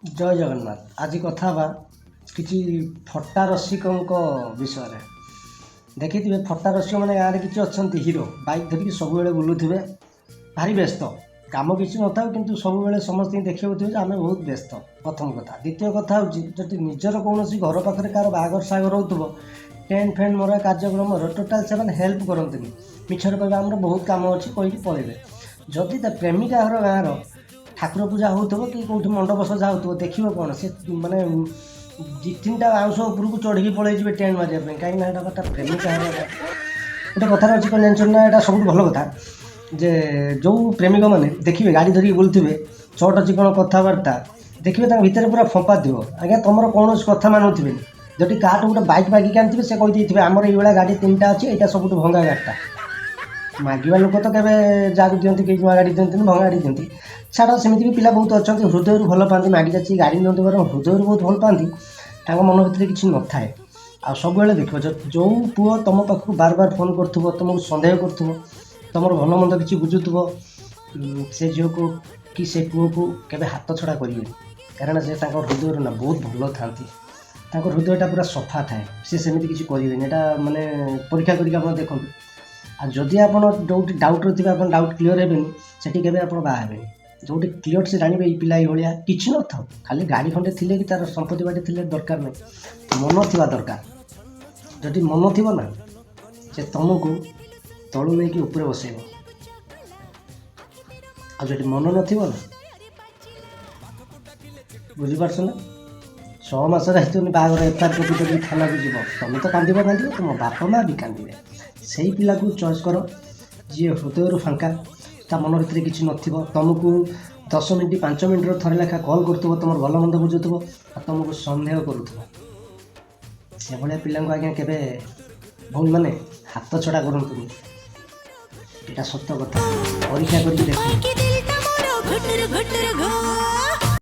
ଜୟ ଜଗନ୍ନାଥ। ଆଜି କଥା ହେବା କିଛି ଫଟା ରସିକଙ୍କ ବିଷୟରେ। ଦେଖିଥିବେ, ଫଟା ରସିକମାନେ ଗାଁରେ କିଛି ଅଛନ୍ତି ହିରୋ, ବାଇକ୍ ଧରିକି ସବୁବେଳେ ବୁଲୁଥିବେ, ଭାରି ବ୍ୟସ୍ତ। କାମ କିଛି ନଥାଉ, କିନ୍ତୁ ସବୁବେଳେ ସମସ୍ତଙ୍କୁ ଦେଖିବାକୁ ଥିବେ ଯେ ଆମେ ବହୁତ ବ୍ୟସ୍ତ। ପ୍ରଥମ କଥା। ଦ୍ୱିତୀୟ କଥା ହେଉଛି, ଯଦି ନିଜର କୌଣସି ଘର ପାଖରେ କାହାର ବାହାଘର ସାହାଘର ହେଉଥିବ, ଟେଣ୍ଟ ଫେଣ୍ଟ ମରା କାର୍ଯ୍ୟକ୍ରମର ଟୋଟାଲ୍ ସେମାନେ ହେଲ୍ପ କରନ୍ତିନି। ମିଛରେ କହିବେ, ଆମର ବହୁତ କାମ ଅଛି କହିକି ପଳେଇବେ। ଯଦି ତା ପ୍ରେମିକା ଘର ଗାଁର ଠାକୁର ପୂଜା ହେଉଥିବ କି କେଉଁଠି ମଣ୍ଡପ ସଜା ହେଉଥିବ, ଦେଖିବ କ'ଣ ସେ ମାନେ ଦୁଇ ତିନିଟା ବାଉଁଶ ଉପରକୁ ଚଢ଼ିକି ପଳେଇଯିବେ ଟେଣ୍ଟ ମାରିବା ପାଇଁ। କାହିଁକି ନା ଏଇଟା ତା ପ୍ରେମିକା ଘର। ଗୋଟେ କଥାରେ ଅଛି, କ'ଣ ଜାଣିଛନ୍ତି ନା? ଏଇଟା ସବୁଠୁ ଭଲ କଥା ଯେ ଯେଉଁ ପ୍ରେମିକମାନେ ଦେଖିବେ ଗାଡ଼ି ଧରିକି ବୁଲୁଥିବେ, ଚଟ ଚିକଣ କଥାବାର୍ତ୍ତା, ଦେଖିବେ ତାଙ୍କ ଭିତରେ ପୁରା ଫମ୍ପା ଥିବ ଆଜ୍ଞା। ତୁମର କୌଣସି କଥା ମାନୁଥିବେନି। ଯଦି କାହାଠୁ ଗୋଟେ ବାଇକ୍ ମାଗିକି ଆଣିଥିବେ, ସେ କହିଦେଇଥିବେ, ଆମର ଏଇଭଳିଆ ଗାଡ଼ି ତିନିଟା ଅଛି, ଏଇଟା ସବୁଠୁ ଭଙ୍ଗା ଗାଡ଼ିଟା। ମାଗିବା ଲୋକ ତ କେବେ ଯାହାକୁ ଦିଅନ୍ତି, କେହି ନୂଆ ଗାଡ଼ି ଦିଅନ୍ତିନି, ଭଙ୍ଗା ଗାଡ଼ି ଦିଅନ୍ତି। ଛାଡ଼, ସେମିତି ବି ପିଲା ବହୁତ ଅଛନ୍ତି, ହୃଦୟରୁ ଭଲ ପାଆନ୍ତି। ମାଗି ଯାଚି ଗାଡ଼ି ନିଅନ୍ତି ବରଂ ହୃଦୟରୁ ବହୁତ ଭଲ ପାଆନ୍ତି। ତାଙ୍କ ମନ ଭିତରେ କିଛି ନଥାଏ। ଆଉ ସବୁବେଳେ ଦେଖିବ, ଯେଉଁ ପୁଅ ତୁମ ପାଖକୁ ବାର ବାର ଫୋନ୍ କରୁଥିବ, ତୁମକୁ ସନ୍ଦେହ କରୁଥିବ, ତୁମର ଭଲ ମନ୍ଦ କିଛି ବୁଝୁଥିବ, ସେ ଝିଅକୁ କି ସେ ପୁଅକୁ କେବେ ହାତ ଛଡ଼ା କରିବେନି। କାରଣ ସେ ତାଙ୍କ ହୃଦୟରୁ ନା ବହୁତ ଭଲ ଥାନ୍ତି। ତାଙ୍କ ହୃଦୟଟା ପୁରା ସଫା ଥାଏ। ସେ ସେମିତି କିଛି କରିବେନି। ଏଇଟା ମାନେ ପରୀକ୍ଷା କରିକି ଆପଣ ଦେଖନ୍ତୁ। ଆଉ ଯଦି ଆପଣ ଯେଉଁଠି ଡାଉଟ୍ରେ ଥିବେ, ଆପଣ ଡାଉଟ୍ କ୍ଲିଅର୍ ହେବେନି, ସେଠି କେବେ ଆପଣ ବାହା ହେବେନି। ଯେଉଁଠି କ୍ଲିଅର୍ ସେ ଜାଣିବେ ଏଇ ପିଲା ଏଇଭଳିଆ, କିଛି ନଥାଉ, ଖାଲି ଗାଡ଼ି ଖଣ୍ଡେ ଥିଲେ କି ତା'ର ସମ୍ପତ୍ତି ବାଡ଼ି ଥିଲେ ଦରକାର ନାହିଁ, ମନ ଥିବା ଦରକାର। ଯଦି ମନ ଥିବ ନା, ସେ ତୁମକୁ ତଳୁ ନେଇକି ଉପରେ ବସେଇବ। ଆଉ ଯଦି ମନ ନଥିବ ନା, ବୁଝିପାରୁଛ ନା, 6 ମାସରେ ହେଇଥିବନି ବାହାଘର, ଏଫଆଇଆର୍ କପି କରିକି ଥାନାକୁ ଯିବ। ତମେ ତ କାନ୍ଦିବ କାନ୍ଦିବ, ତୁମ ବାପା ମା ବି କାନ୍ଦିବେ। ସେଇ ପିଲାକୁ ଚଏସ୍ କର ଯିଏ ହୃଦୟରୁ ଫାଙ୍କା, ତା ମନ ଭିତରେ କିଛି ନଥିବ, ତୁମକୁ 10 ମିନିଟ୍ 5 ମିନିଟ୍ର ଥରେ ଲେଖା କଲ୍ କରୁଥିବ, ତୁମର ଭଲ ମନ୍ଦ ବୁଝୁଥିବ ଆଉ ତୁମକୁ ସନ୍ଦେହ କରୁଥିବ। ସେଭଳିଆ ପିଲାଙ୍କୁ ଆଜ୍ଞା କେବେ ଭଉଣୀମାନେ ହାତ ଛଡ଼ା କରନ୍ତୁନି। ଏଇଟା ସତ କଥା, ପରୀକ୍ଷା କରିକି ଦେଖନ୍ତୁ। କି ଦିଲଟା ମୋର ଘୁଟୁର ଘୁଟୁର ଘୋ।